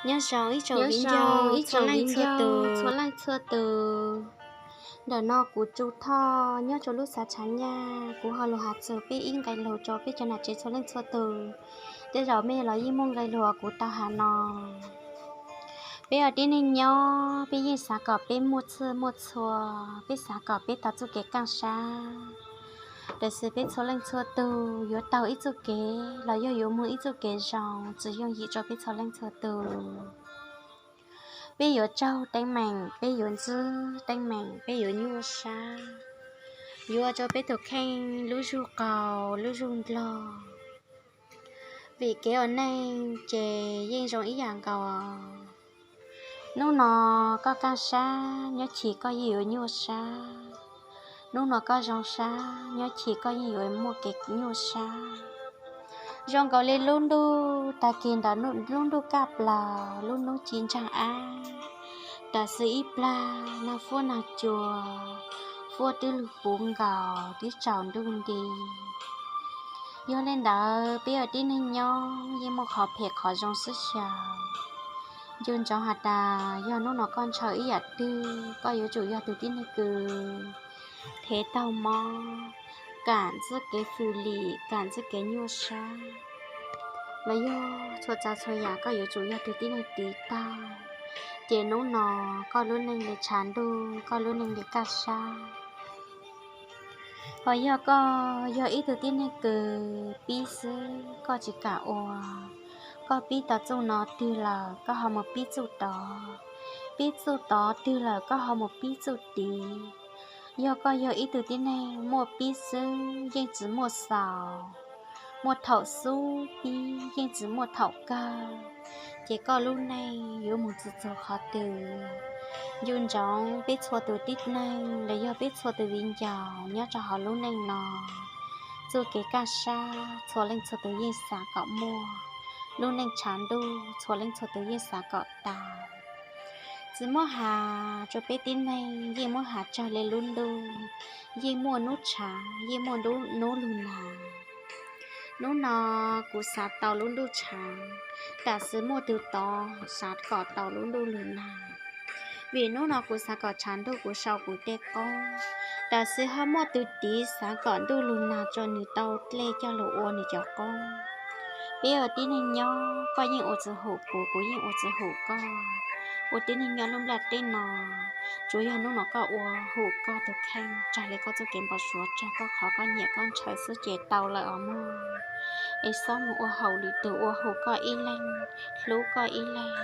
Nyob zoo ib tsoom viv ncaus txhua leej txhua tus. Ntawm no kuv Tsu Thoj nyob rau lub xav Tshav Nyaj, kuv ho lug has txug peb ib nqe lug rau peb cov nam tsev txhua leej txhua tus. Tej zaum mej los yeej muaj nqe lug uas kuv tau has no. Peb ua tib neeg nyob peb yeej xav kom peb muaj txhij muaj txhua, peb xav kom peb tau txuj kev kaaj sab. Tab sis peb txhua leej txhua tug yuav taug ib txuj kev los yog yuav moog ib txuj kev zoo tsi yooj yim rau peb txhua leej txhua tug. Peb yuav tsaug teeb meem, peb yuav ntsib teeb meem, peb yuav nyuaj sab, yuav ua rau peb tug kheej lub zug qaug lub zug ndlog. Vim kev ua neej ces yeej zoo ib yam nkaus. Hnub no koj kaaj sab, nyob chim koj yeej yuav nyuaj sab. Hnub no koj zoo sab, nyob chim koj yeej yuav muaj kev nyuaj sab. Zoo nkaus li lub ntuj tag kis ntawm lub ntuj kaj plaws, lub hnub ci ntsaag ab, tab sis ib plag nag fuab nag cua, fuab twb lug puv nkaus twb tsaus ntuj nti. Yog li ntawd peb ua tib neeg nyob yeej muaj qhov phem qhov zoo xwb xyaw. Ncu ntsoov has tas yog hnub no koj ntshaw ib yam twg, koj yuav tsum yog tug tib neeg kws thev taug mob, kaam ntxib kev fwm lim, kaam ntxib kev nyuaj sab, los yog txhua tsav txhua yam koj yuav tsum yog tug tib neeg tiv taug, ces hnub no koj lub neej li tshav ntuj, koj lub neej li kaj sab. Ho yog koj yog ib tug tib neeg kws pib xwb koj tsis kam ua, koj pib tau txuj no twg lawm koj ho mus pib txuj tod, pib txuj tod twg lawm koj ho mus pib txuj tid. Yog koj yog ib tug tib neeg muaj pib xwb yeej tsis muaj xaus, muaj thaum xub pib yeej tsis muaj thaum kawg, ces koj lub neej yuav mus txug txug qhov twg? Ncu ntsoov peb txhua tus tib neeg los yog peb txhua tus viv ncaus nyob rau hauv lub neej no, txuj kev kaj sab txhua leej txhua tus yeej xav kom muaj, lub neej tshav ntuj txhua leej txhua tus yeej xav kom tas. Tsis muab has rua peb tib neeg, yeej muab has tsawg le lub ntuj, yeej muaj nub tshav yeej muaj nub lug nag. Nub no kuv xav tau lub ntuj tshav, tab sis muaj tug tod xav kom tau lub ntuj lug nag. Vim nub no kuv xav kom tshav ntuj kuv sau kuv tej qoob, tab sis ho muaj tug tid xav kom ntuj lug nag rua nwg tau dlej coj lug ua nwg cov qoob. Peb ua tib neeg nyob koj yeej ua tsis hum kuv, kuv yeej ua tsis hum koj. Ua tib neeg nyob lub nplaj teb no, tsuav yog nub no koj ua hum koj tug kheej, tsag le koj txuj kev npau suav, tsag koj qhov koj nyiam koj ntshaw xwb ces tau lawm os mog. Es xob mus ua hum lwm tug, ua hum koj ib leeg, hlub koj ib leeg.